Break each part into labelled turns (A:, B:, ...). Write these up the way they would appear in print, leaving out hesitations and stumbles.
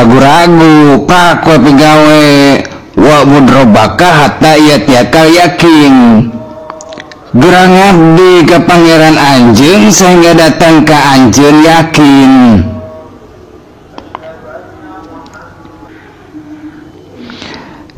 A: ragu-ragu pak we pigawe wa budrabaka hatta yatiyakal yakin. Gerang ngabdi ka pangeran anjeun sehingga datang ka anjeun yakin.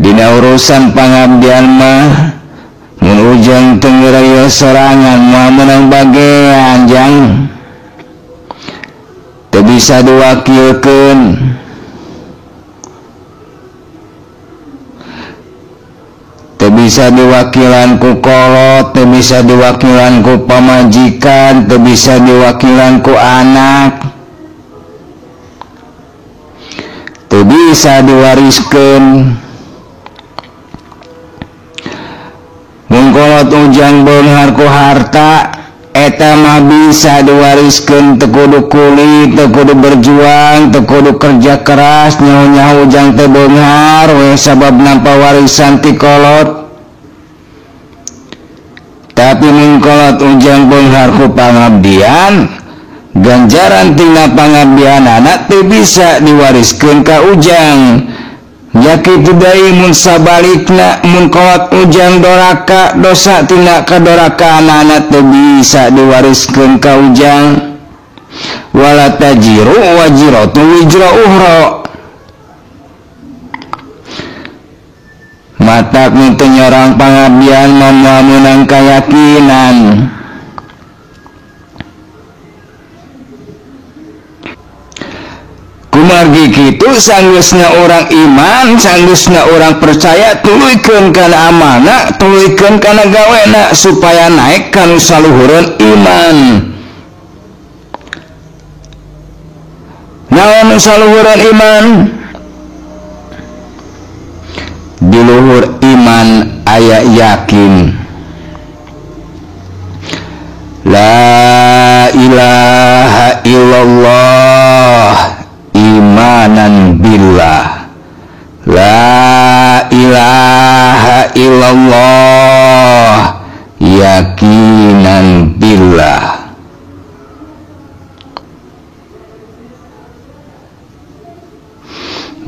A: Dina urusan pangabdian mah mun ujang teu ngerayo sorangan mah meunang bagean jang. Teu bisa diwakilkeun. Teu bisa diwakilan ku kolot, teu bisa diwakilan ku pamajikan, teu bisa diwakilan ku anak. Teu bisa diwariskeun. Mun kolot ujang beunghar ku harta, eta mah bisa diwariskeun, teu kudu kuli, teu kudu berjuang, teu kudu kerja keras, nyaho-nyaho ujang teh beunghar we sabab nampa warisan ti kolot. Tapi mun kolot ujang beunghar ku pangabdian, ganjaran tina pangabdianana teu bisa diwariskeun ka ujang. Yakitu deui mun sabalikna mun kolot ujang doraka, dosa tina kadorakaanana teu bisa diwariskeun ka ujang. Wala tajiru wajiratu wijra uhra. Matak mun teu nyorang pangabdian mah meunang kayakinan. Kumargi kitu sanggeusna orang iman, sanggeusna orang percaya, tuluykeun kana amanah, tuluykeun kana gawena supaya naik kanu saluhureun iman. Naon nu saluhureun iman? Di luhur iman aya yakin. La ilaha illallah imanan billah. La ilaha illallah yakinan billah.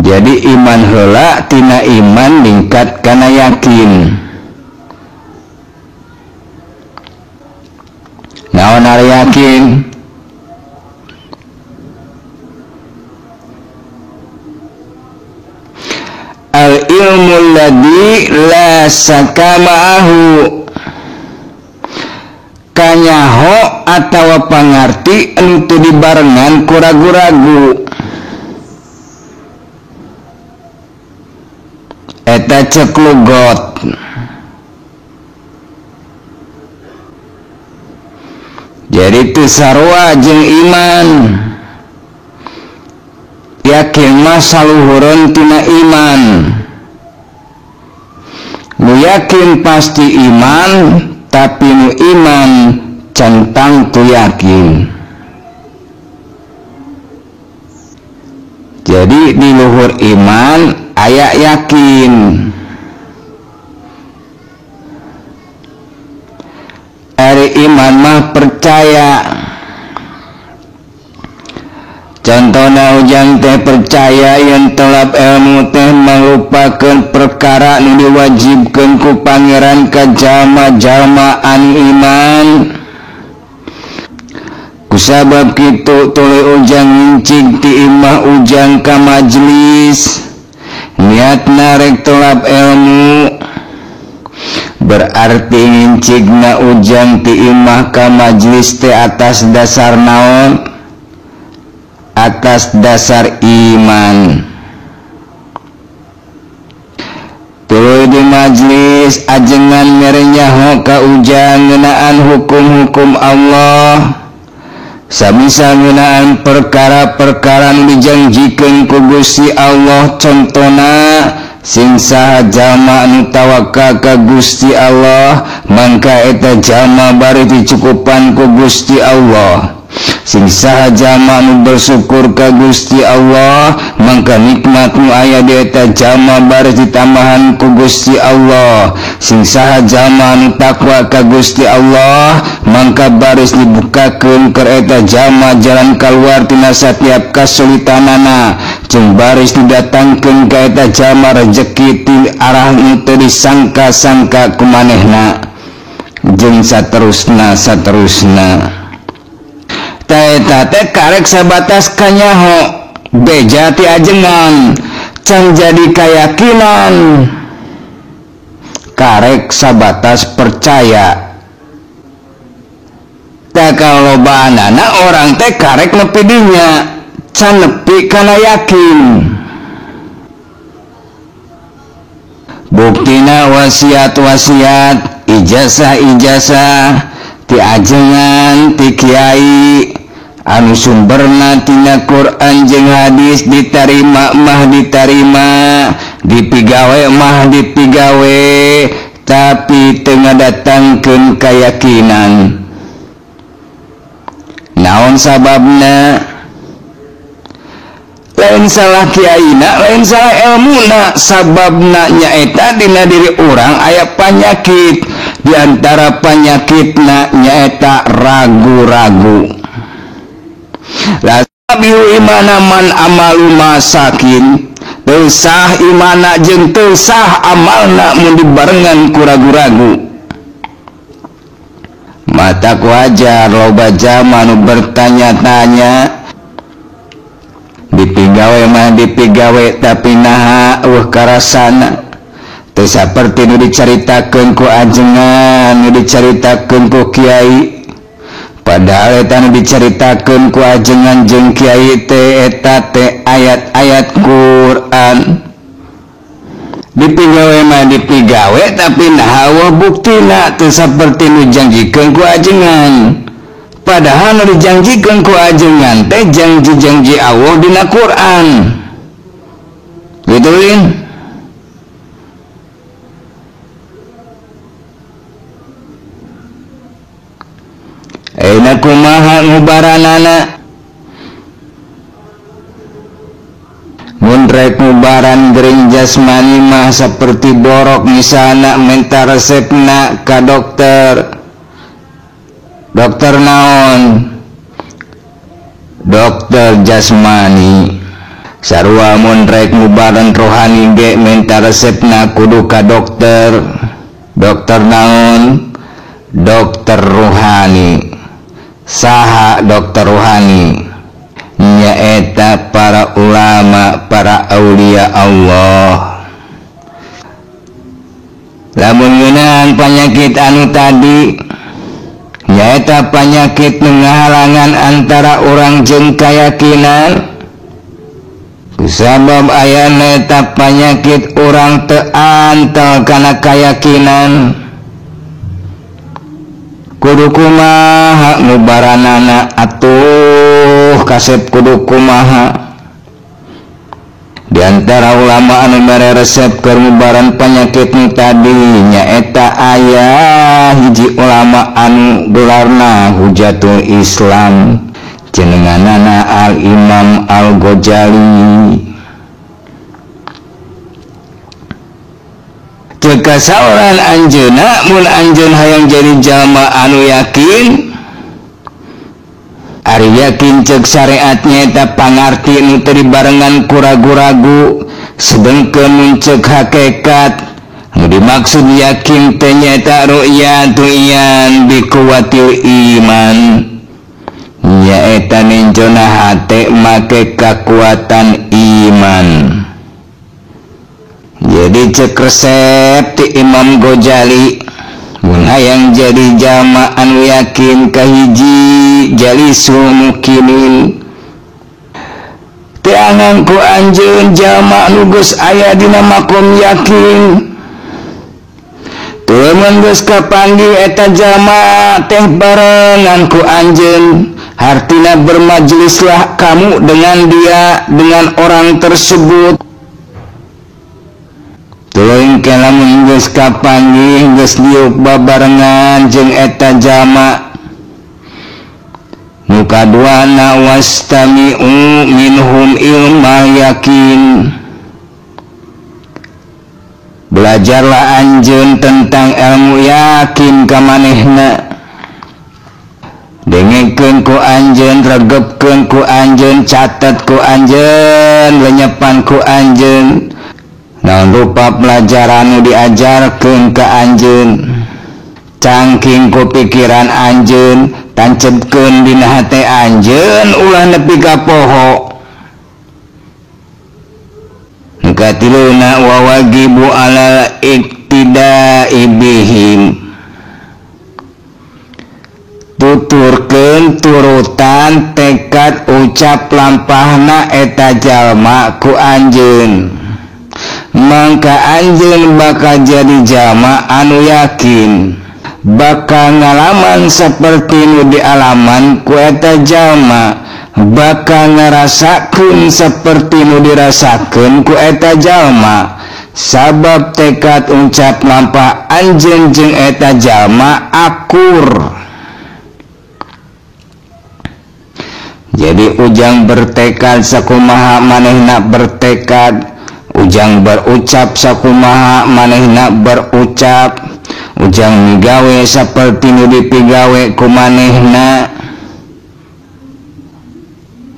A: Jadi iman heula tina iman ningkat kana yakin. Naon ari yakin? Al ilmu alladzi la syakka ma'ahu, kanyaho atawa pangarti anu teu dibarengan ku ragu-ragu. Eta cek lugot. Jadi teu sarua jeung iman. Yakin mah saluhureun tina iman. Nu yakin pasti iman, tapi nu iman centang tu yakin. Jadi di luhur iman aya yakin. Ari iman mah percaya. Contohna ujang teh percaya yen telap ilmu teh merupakan perkara nu diwajibkeun ku pangeran ka jalma-jalma anu iman. Kusabab kitu tuluy ujang ngincing ti imah ujang ka majelis, niatna rek telap ilmu. Berarti ngincigna ujang ti imah ka majelis teh atas dasar naon? Atas dasar iman. Tuluy di majlis ajengan mere nyaho ka ujang ngeunaan hukum-hukum Allah, samisa ngeunaan perkara-perkara nu dijanjikeun ku Gusti Allah. Contona sing saha jalma anu tawakal ka Gusti Allah, mangka eta jalma bari dicukupan ku Gusti Allah. Sing saha jalma nu bersyukur ka Gusti Allah mangka nikmat nu aya di eta jalma baris ditambahan ku Gusti Allah. Sing saha jalma nu takwa ka Gusti Allah mangka baris dibukakeun keur eta jalma jalan kaluar tina satiap kasulitanana jeung baris didatangkeun ka eta jalma rejeki ti arah nu teu disangka-sangka ku manehna jeung saterusna saterusna. Eta teh karek sabatas kanyaho beja ti ajengan can jadi kayakinan karek sabatas percaya. Tah kalobaanana orang teh karek nepi dinya can nepi kana yakin. Buktina wasiat-wasiat ijazah-ijazah ti ajengan ti kiai anu sumberna tina Quran jeung hadis ditarima mah ditarima, dipigawe mah dipigawe, tapi teu ngadatangkeun kayakinan. Naon sababna? Lain salah kiaina, lain salah elmuna, sababna nyaeta dina diri urang aya panyakit. Di antara panyakitna nyaeta ragu-ragu. Lasabihu imana man amalu masakin, teu sah imana jeung teu sah amalna mun dibarengan ku ragu-ragu. Matak wajar loba jalma nu bertanya-tanya, dipigawe mah dipigawe tapi naha eueuh karasana. Teu saperti nu dicaritakeun ku ajengan, nu dicaritakeun ku kiai. Padahal eta nu dicaritakeun ku ajengan jeung kiai teh eta teh ayat-ayat Quran. Dipigawe mah dipigawe tapi naha eueuh buktina, teu saperti nu janjikeun ku ajengan. Padahal nu dijanjikeun ku ajengan teh janji-janji Allah dina Quran. Gitu lin. Ayeuna kumaha ngubaranana? Mun rek ngubaran gering jasmani mah saperti borok misalna minta resepna ka dokter. Dokter naon? Dokter jasmani. Sarua mun rek ngubaran rohani ge minta resepna kudu ka dokter. Dokter naon? Dokter rohani. Saha dokter rohani? Nyaeta para ulama, para aulia Allah. Lamun ngeunaan panyakit anu tadi nyaeta panyakit nu ngahalangan antara urang jeung kayakinan. Kusabab ayana eta panyakit urang teu antel kana kayakinan. Kudu kumaha ngubaranana atuh kasep kudu kumaha. Di antara ulama anu mere resep keur ngubaran panyakit nu tadi nyaeta aya hiji ulama anu gelarna Hujatul Islam, jenenganana Al Imam Al Ghazali. Ceuk kasauran anjeunna mun anjeun hayang jadi jalma anu yakin, ari yakin ceuk syariat nyaeta pangarti nu teu dibarengan ku ragu-ragu, sedengkeun mun ceuk hakikat nu dimaksud yakin teh nyaeta ru'yatu iyan bi quwwatil iman, nyaeta ninjona hate make kakuatan iman. Jadi cek resep ti Imam Ghazali mun hayang jadi jalma anu yakin kahiji jalisul mukinin. Teangan ku anjeun jalma nu geus aya dina makom yakin. Teu mun geus kapanggih eta jalma teh barengan ku anjeun, hartina bermajelislah kamu dengan dia, dengan orang tersebut. Tuluy lamun geus kapanggih geus diuk babarengan jeung eta jalma nu Nu kaduana wastami'u minhum ilma yakin. Belajarlah anjeun tentang ilmu yakin ka manehna. Dengekeun ku anjeun, regepkeun ku anjeun, catet ku anjeun, lenyepan ku anjeun. Naon rupa pelajaran nu diajarkeun ka anjeun, cangking ku pikiran anjeun, tancepkeun dina hate anjeun ulah nepi ka poho. Nu katiluna wa wajibu alal iktida'i bihim. Tuturkeun turutan tekad ucap lampahna eta jalma ku anjeun, mangka anjeun bakal jadi jalma anu yakin, bakal ngalaman seperti nu dialaman ku eta jalma, bakal ngarasakeun seperti nu dirasakeun ku eta jalma. Sabab tekad ucap lampah anjeun jeung eta jalma akur. Jadi ujang bertekad sakumaha manehna bertekad, ujang berucap sakumaha manehna berucap, ujang migawe saperti nu dipigawe ku manehna.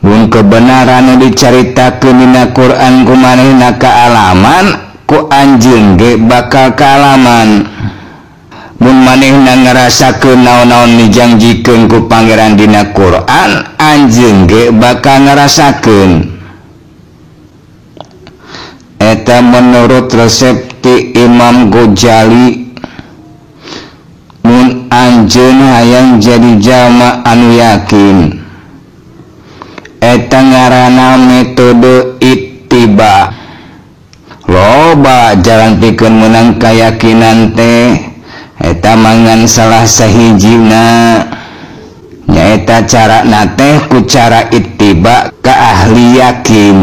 A: Mun kebenaran nu dicaritakeun dina Quran ku manehna kaalaman, ku anjeun ge bakal kaalaman. Mun manehna ngarasakeun naon-naon dijangjikeun ku Pangeran dina Quran, anjeun ge bakal ngarasakeun. Eta menurut resep ti Imam Ghazali. Mun anjeun hayang jadi jalma anu yakin, eta ngaranna metode ittiba. Loba jalan pikeun meunang kayakinan teh, eta mangan salah sahijina, nyaeta cara teh ku cara ittiba ka ahli yakin.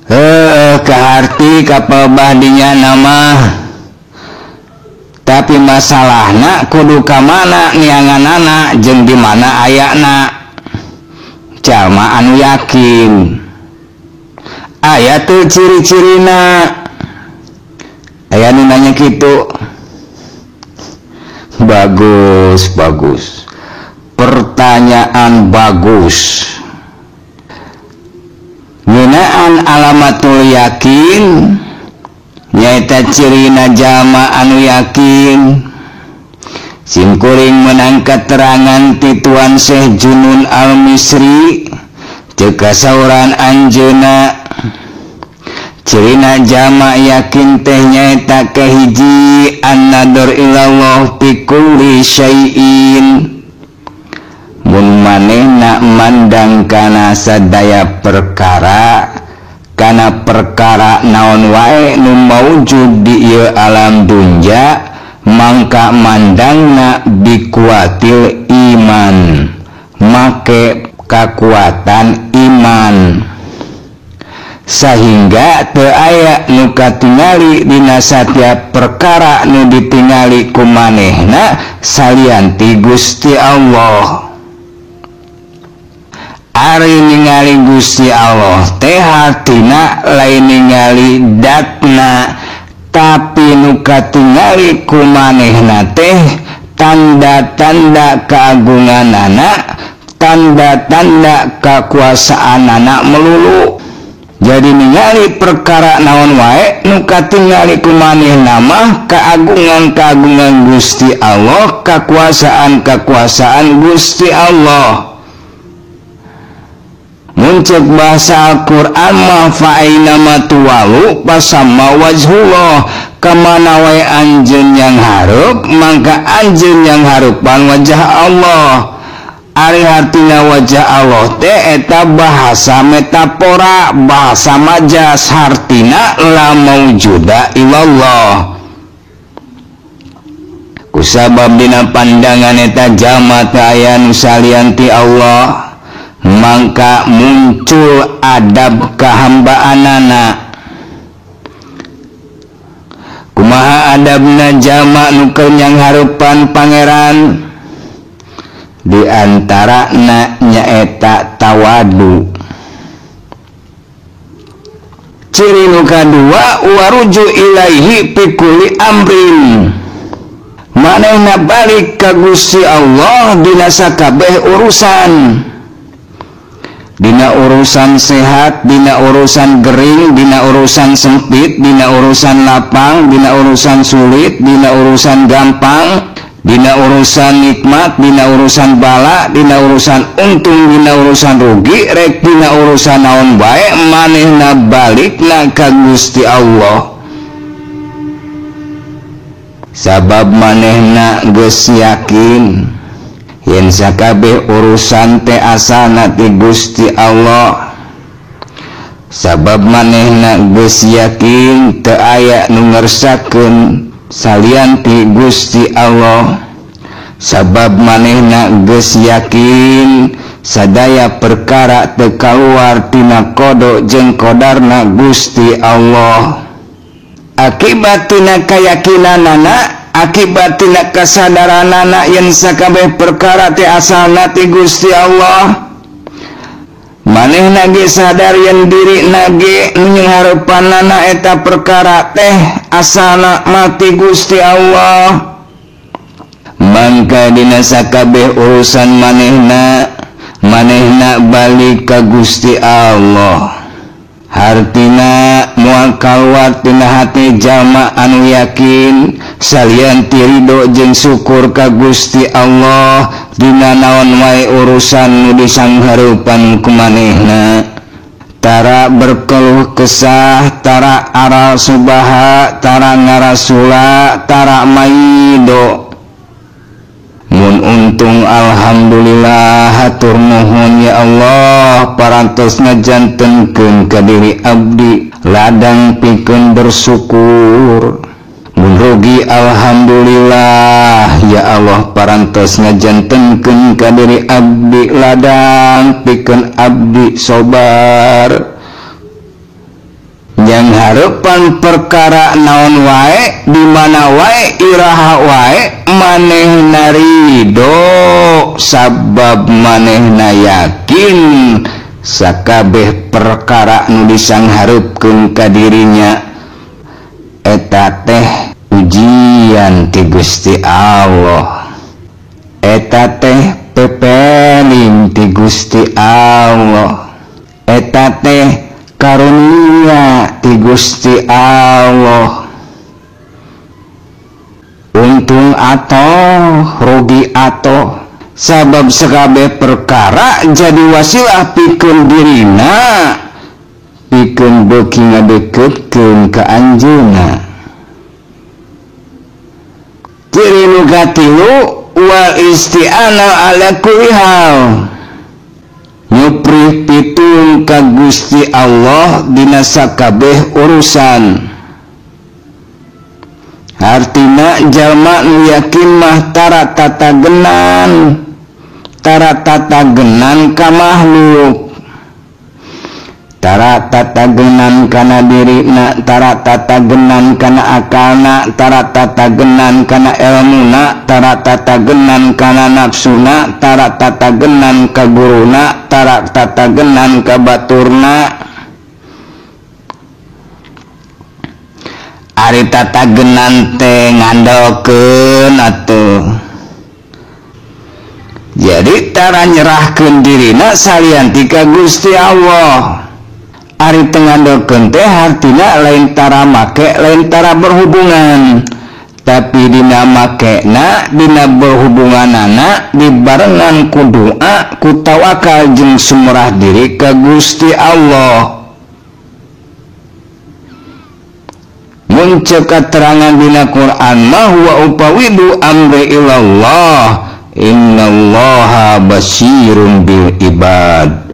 A: Heuh, kaharti kapal dinya nama, tapi masalahna kudu ka mana nianganana jeung di mana ayana jalma anu yakin. Aya tuh ciri-cirina, aya nu nanya kitu. Bagus, bagus, pertanyaan bagus. Ngeunaan alamatul yakin nyaeta cirina jalma anu yakin. Simkuring menang keterangan ti Tuan Syekh Junun Al-Misri, ceuk kasauran anjeunna, cirina jalma yakin teh nyaeta kahiji an-nador ilallah fi kulli syai'in. Mun manehna mandang kana sadaya perkara, kana perkara naon wae nu maujud di ieu alam dunya, mangka mandangna bikuatil iman, make kakuatan iman, sehingga teu aya nu katingali dina satiap perkara nu ditingali ku manehna salian ti Gusti Allah. Ari ningali Gusti Allah teh hartina lain ningali datna, tapi nu katingali ku manehna teh tanda-tanda keagunganana, tanda-tanda kekuasaanana melulu. Jadi ningali perkara naon wae nu katingali ku manehna mah keagungan-keagungan Gusti Allah, kekuasaan-kekuasaan Gusti Allah. Muncul bahasa Al-Quran mah fa'aina ma tuwalu pasama wajhullah, kemana wae anjeun yang hareup mangka anjeun yang hareupan wajah Allah. Ari hartina wajah Allah teh eta bahasa metafora, bahasa majas, hartina la maujuda illallah. Kusabab dina pandangan eta jalma teu aya nu salian ti Allah, mangka muncul adab kahambaanana. Kumaha adabna jalma nu keur nyanghareupan pangeran? Di antarana nyaeta tawadu. Ciri nu kadua waruju ilaihi pikuli amrin. Manehna balik ka Gusti Allah dina sakabeh urusan. Dina urusan sehat, dina urusan gering, dina urusan sempit, dina urusan lapang, dina urusan sulit, dina urusan gampang, dina urusan nikmat, dina urusan bala, dina urusan untung, dina urusan rugi, rek dina urusan naon bae manehna balikna ka Gusti Allah. Sabab manehna geus yakin yen sakabeh urusan teh asalna ti Gusti Allah. Sabab manehna geus yakin teu aya nu ngersakeun salian ti Gusti Allah. Sabab manehna geus yakin sadaya perkara teu kaluar tina qada jeung qadarna Gusti Allah. Akibat tina kayakinanana, akibat tina kasadaranana yen sakabeh perkara teh asalna ti Gusti Allah, manehna ge sadar yen dirina ge nu nyanghareupanana eta perkara teh asalna mati Gusti Allah. Mangka dina sakabeh urusan manehna, manehna balik ka Gusti Allah. Hartina moal kaluar tina hati jalma anu yakin salian ti ridho jeung syukur ka Gusti Allah dina naon wae urusan nu disanghareupan ku manehna. Tara berkeluh kesah, tara aral subaha, tara ngarasula, tara maido. Mun untung alhamdulillah, hatur nuhun ya Allah, parantos ngajantenkeun ka diri abdi ladang pikeun bersyukur. Mun rugi alhamdulillah ya Allah, parantos ngajantenkeun ka diri abdi ladang pikeun abdi sobar. Yang harapan perkara naon wae, di mana wae, iraha wae, manehna ridho sabab manehna yakin sakabeh perkara nu disanghareupkeun ka dirinya eta teh ujian ti Gusti Allah, eta teh pepeling ti Gusti Allah, eta teh karunia ti Gusti Allah. Untung atau rugi atau sabab sakabeh perkara jadi wasilah pikeun dirina, pikeun beuki ngadeukeutkeun ka anjeunna. Ciri nu katilu wal isti'anah ala kulli hal, nyuprih pitung ka Gusti Allah dina sakabeh urusan. Hartina jalma nu yakin mah tara tatagenan, tara tatagenan ka makhluk, tara tatagenan kana dirina, tara tatagenan kana akalna, tara tatagenan kana elmuna, tara tatagenan kana nafsuna, tara tatagenan ka guruna, tara tatagenan ka baturna. Ari tatagenan teh ngandalkeun atuh. Jadi tara nyerahkeun dirina salian ti ka Gusti Allah. Ari teu ngandalkeun teh hartina lain tara make, lain tara berhubungan, tapi dina makena, dina berhubunganana dibarengan ku doa, ku tawakal jeung sumrah diri ka Gusti Allah. Mun ceuk katerangan dina Quran mah wa upawidu amri ilallah innallaha basirun bil ibad.